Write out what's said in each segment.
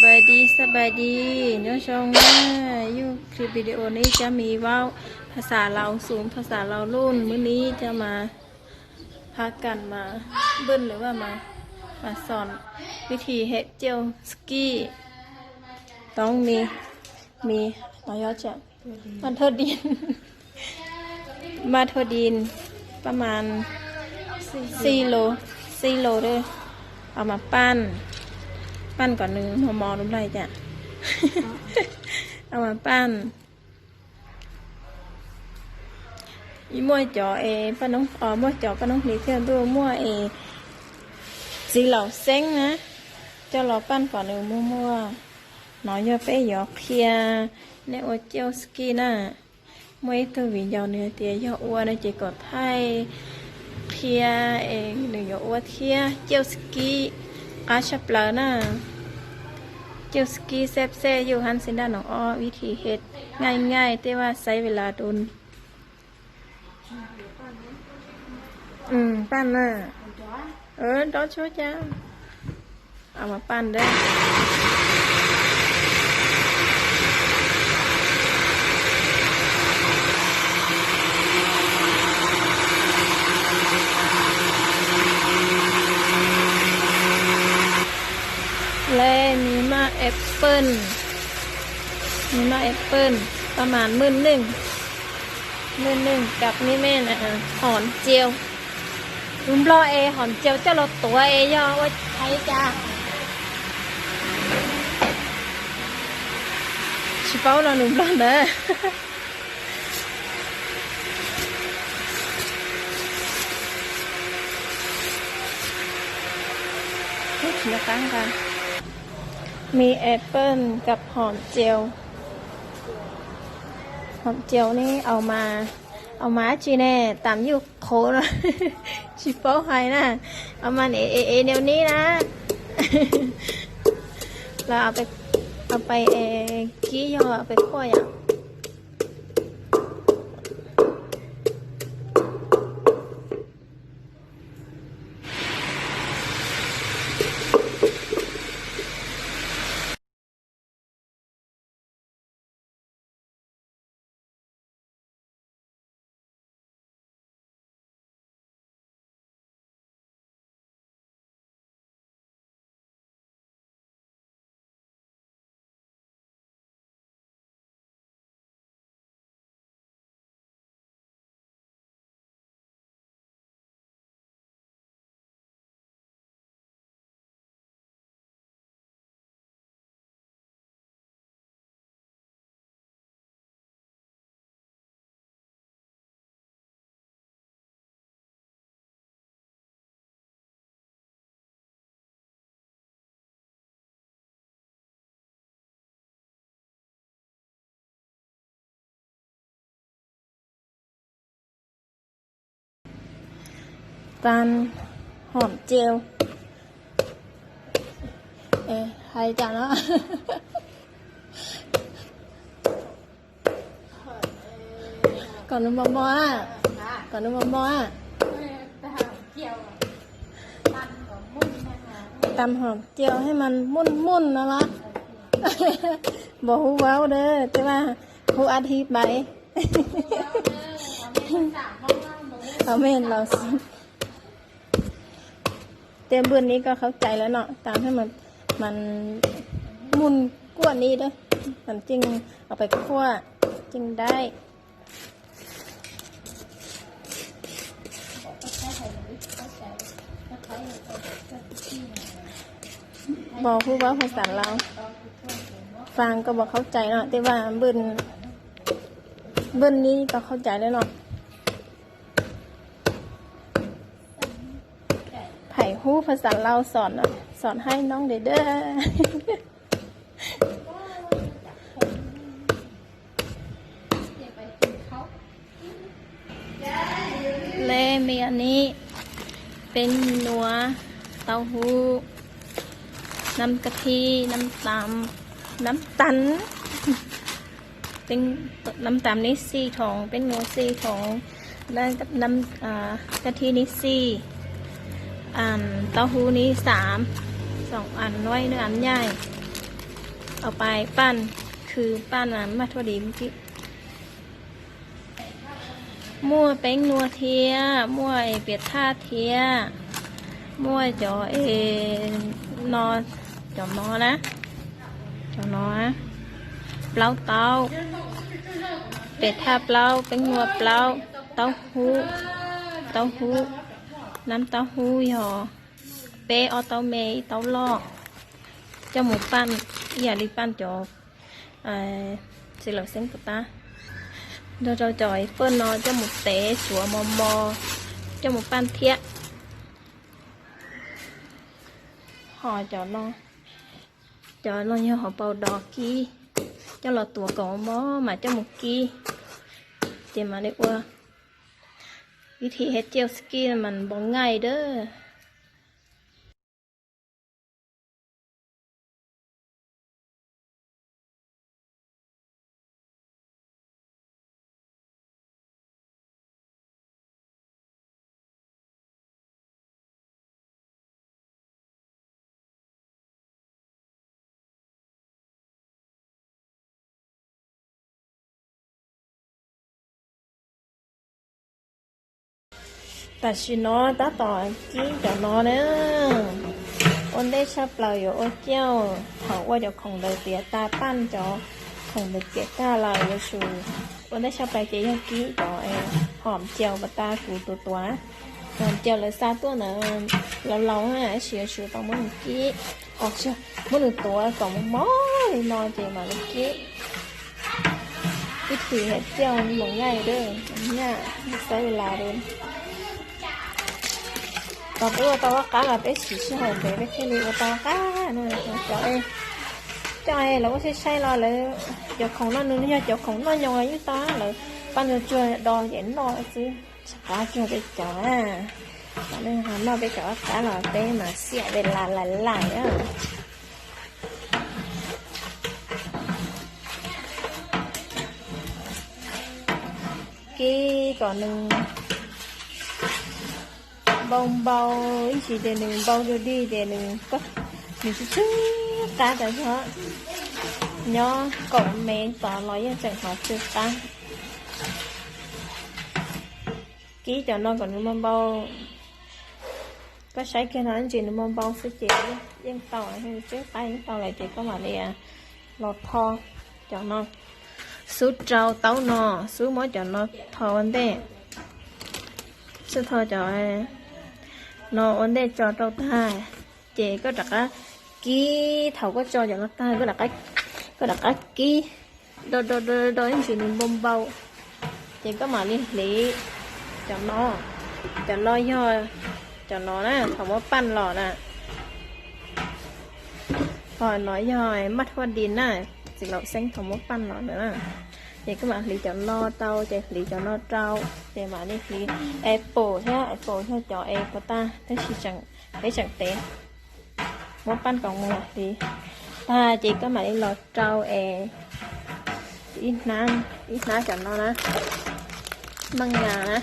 สบายดี สบายดี nyob zoo na. Yug clip video neb cov me vaub ภาษาลาวสูง ภาษาลาวลุ่น มื้อนี้จะมา พากันมาเบิ่ง หรือว่ามา มาสอนวิธีเฮ็ดเจลสกี ต้องมี มี เอายอดจ้ะ มันเท่าดิน มาเท่าดิน ประมาณสี่โล สี่โลเด้อ เอามาปั้น ปั้นก่อนหนึ่ง มอมอดูไรจ้ะ เอามาปั้น Ib muaj cov es paj noob, muaj cov paj noob hliv thiab ntuj, muaj es txiv laus xeeb na, coj los paj kom nws muaj muaj. No yog peb yuav qhia nej ua ceuj ski na. Muaj ib tug viv ncaus nws hais tias yog ua no ces kom thaij qhia es nws yuav ua thiab. Ceuj ski qab tshaj plaws na. Ceuj ski xeb xeb yus hab xi nraj noov ob vib thi het nqaij nqaij tej vaj xaiv vim las dun. Paj na, dob tshuab cas, mas paj dab. Le mi maj epaj, mi maj epaj, paj mas maj neej, maj neej kab mi me hom ciu. Lus Nplog es hom ciu coj los tuav es yog ua hais cas? Tsis paub no lus Nplog ntawd. Mi epaj kab hom ciu. Hom ciu ne, au mas dab tsi ne, tam yuj qhuav no, tsis paub hais na. Au mas ev ev niaj hnub na, los au pais kib yog au pais khuaj yom. Tan hom ciu, hais cas no, kom nws mos mos, kom nws mos mos. Tan hom ciu hab mas muj muj no los, npaum hu vaub dab, tej vaj hu a thi pais. Au me laus, tej npaj ni koj khaub cai lawm no, tas hab mas muj kuaj ni dab, mas ceej au pais khuaj, ceej daib. Npaum hu vaub phas xas laus, fas koj npaum khaub cai no, tej vaj npaj ni koj khaub cai lawm no. Phais hub phas xas laus xom, xom haib noob deb dab. Le mi ni, peb nuav tau hub, nam ka thi, nam tam, nam tam, nam tam ni xi thoov, peb nuav xi thoov, nam ka thi ni xi, tau hub ni xam, xoom am nuav nam nyaim. Tau pais paj, khw paj mas maj thuaj di mus kib. Muaj peeb nuaj thiab, muaj piam thaj thiab, muaj cov es no, cov no na, cov no, plaub taub, piam thaj plaub, peeb nuaj plaub, taub hub, taub hub, nab taub hub yog peb ob taub me ib taub loj, coj mus paj ib yam li paj cov txiv laum xeeb puas tab. Nrog rau cov paj no coj mus tev suav mos mos, coj mus paj thiab. Ho cov no, cov no yog hauv paus dos kib, coj los tuav kom mos mos mas coj mus kib, ces mam li ua. Vib thim hais tias kib mas npaum nqaij dab. Tam sim no tab tom kib cov no na. Ua ntej tshaj plaws yuav ua kiag thaum ua cov khoom ntawd tiav tas, paj cov khoom ntawd tiav tag lawm yuav tsum ua ntej tshaj plaws ces yog kib cov hom caus pas tas kuv tuav tuav, hom caus lawv xa tuaj ntawd laus laus na, tab sis yuav tsum tau muab nws kib, muab nws tuav kom mos mos li no ces mam li kib. Ib thim hais tias npaum nqaij dab, nyaj xaib li las li. Thaum peb ua tau qab qab los peb siv sij hawm ntev peb thiaj li ua tau qab no. Cov, cov lawv ua sai sai los lawv, cov khoom no nws yog cov khoom noj nyoos los yeej tau, lawv paj nws tsuag do ces noj xwb, tsis qab tsuag peb cov na. Cov neeg ho noj peb cov qab qab los peb mas xiam li las lais lais. Kib kom nws npau npau, ib ntsis ces nws npau dug dig ces nws, nws tsw tsw qab tas zog. Nyob kaum me tod los yeej tseem hnov tsw qab. Kib cov no kom nws npau npau. Koj saib kiag no ib ntsis nws npau npau xwb ces yeej tau, tsw qab yeej tau lawm ces koj mam li los tho cov no. Xub rau taub no, xub muab cov no tho ua ntej. Xub tho cov no ua ntej tso rau tag, ces koj rov qab kib. Thaum koj tso cov no tag, koj rov qab kib do do do do ib ntsis nws npau npau, ces koj mam li hliv cov no. Cov no yog, cov no na thaum muab paj los na, ho no yog maj huaj di na, txiv laum xeeb thaum muab paj los ntawd na. Ces koj mam hliv cov no tau ces hliv cov no rau, ces mam li hliv apple thiab, apple yog cov es puas tag tab sis tseem, peb tseem tev, muab paj kom mus hliv tag ces koj mam li los rau es ib hnab, ib hnab cov no na, meej nas na,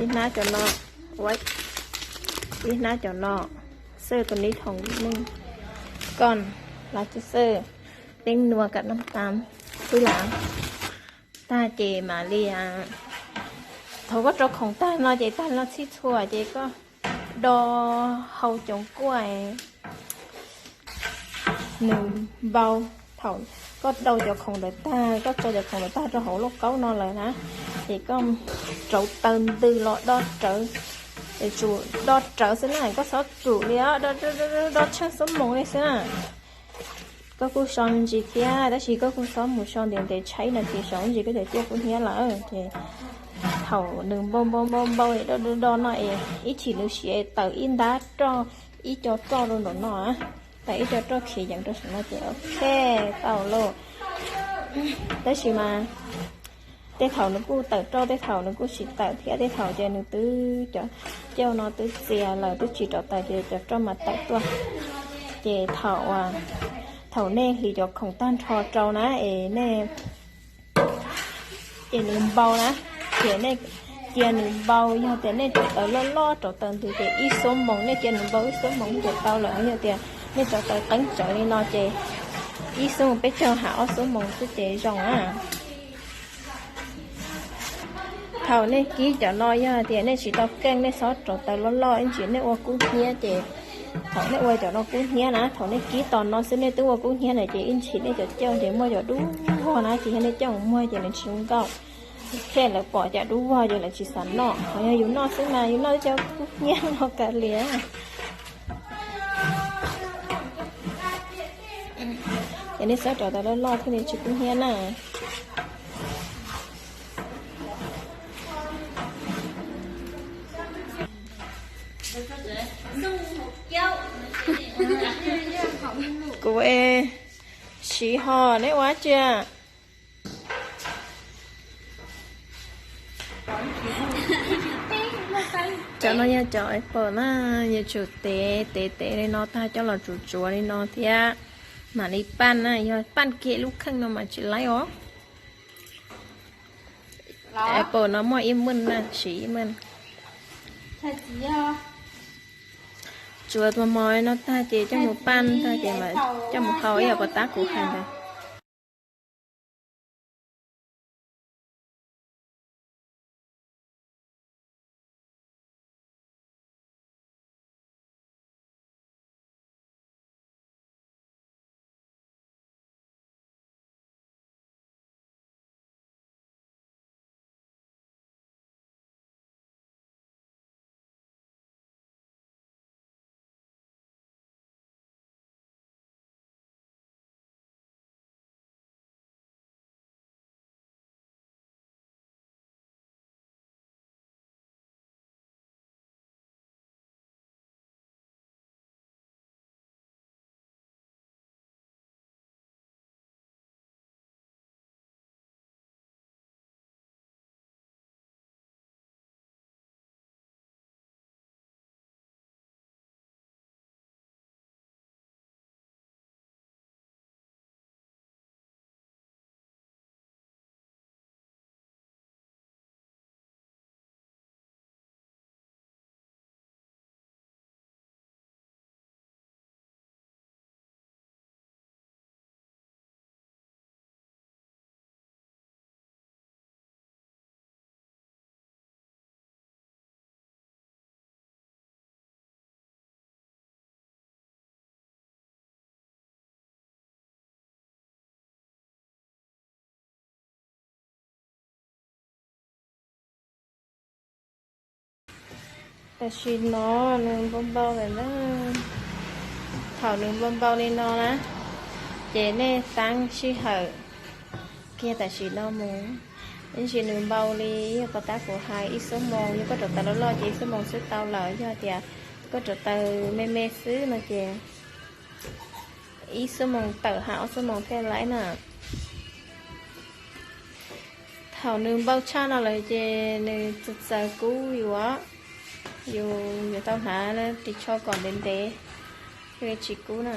ib hnab cov no, ua, ib hnab cov no, xwb tus nib thoom meej, koj, las tsis xwb, peeb nua kam naj tam, twb las tag ces mam li, thaum koj rau khoom tag no ces tag no txhij txhua ces koj do hau cov kuaj nws npau. Thaum koj do cov khoom ntawd tag, koj tso cov khoom ntawd tag rau hauv lauj kaub no lawm na, ces koj rauv taws ntws los do rawv, es tsum do rawv xwb na, koj txhob tsum li, do tsheej xuab moos li xwb na. Koj kuj so me ntsis thiab tab sis koj kuj txhob mus so ntev ntev, tshaib no ces so me ntsis koj cov ciaj kub hnyiab lawm ces thaum nws npau npau npau npau do do do no es ib chim nws siav tawm ib nrab roj, ib co roj rau nraum no, tawm ib co roj khiav yees rau saum no ces ok, tau lauj. Tab sis mas tej thaum nws kuj tawm roj, tej thaum nws kuj tsis tawm thiab, tej thaum ces nws twb cov, cauj no twb txias lawm twb tsis rauv taws ces cov roj mas tawm tuaj. Ces thaum, thaum nej hliv cov khoom tag nrho rau na es nej, ces nws npau na, ces nej cia nws npau, yog tias nej rauv taws loj loj rauv taws ntws ces ib xuab moos, nej cia nws npau ib xuab moos ces tau lawm. Yog tias nej rauv taws qeeb tsawv li no ces Ib xuab moos peb caug ha ob xuab moos xwb ces zoo na. Thaum nej kib cov no yog tias nej tsis tau keej nej txhob rauv taws loj loj ib ntsis nej ua kub hnyiab ces thaum nej ua cov no kub hnyiab na, thaum nej kib tos no xwb nej twb ua kub hnyiab lawm ces ib ntsis nej cov caum ces muaj cov dub vog na ces yog nej caum muag ces nws tsis zoo nkauj. Khe lawv pom cov dub vog ces lawv tsis xav noj, ho yog yus noj xwb mas yus noj cov kub hnyiab no kav liam. Ces nej txhob rauv taws loj loj thiaj li tsis kub hnyiab na. Kuv siv ho neb ua tsi? Cov no yog cov apple na, yuav tsum tev tev tev li no tag coj los tsuav tsuav li no thiab mam li paj na, yog paj kiag lub kheej no mas tsis laib os. Apple no muaj ib maj na, siv ib maj. Tsuav tus mos no tag ces coj mus paj tag ces mam coj mus hau ib yam puas tab kuv hais ntawd. Tam sim no nws npau npau lawm na. Thaum nws npau npau li no na, ces nej taab sij hawm kiag tam sim no mus. Ib ntsis nws npau li yog puas tab kuv hais ib xuab moos, yog koj rauv taws loj loj ces ib xuab moos xwb tau lawm, yog tias koj rauv taws me me xwb no ces ib xuab moos tawm ha ob xuab moos thiaj laib na. Thaum nws npau tshaj no lawm ces nws txaws txaws kub yuav, yus yuav tau hnav ris tsho kom ntev ntev thiaj li tsis kub na.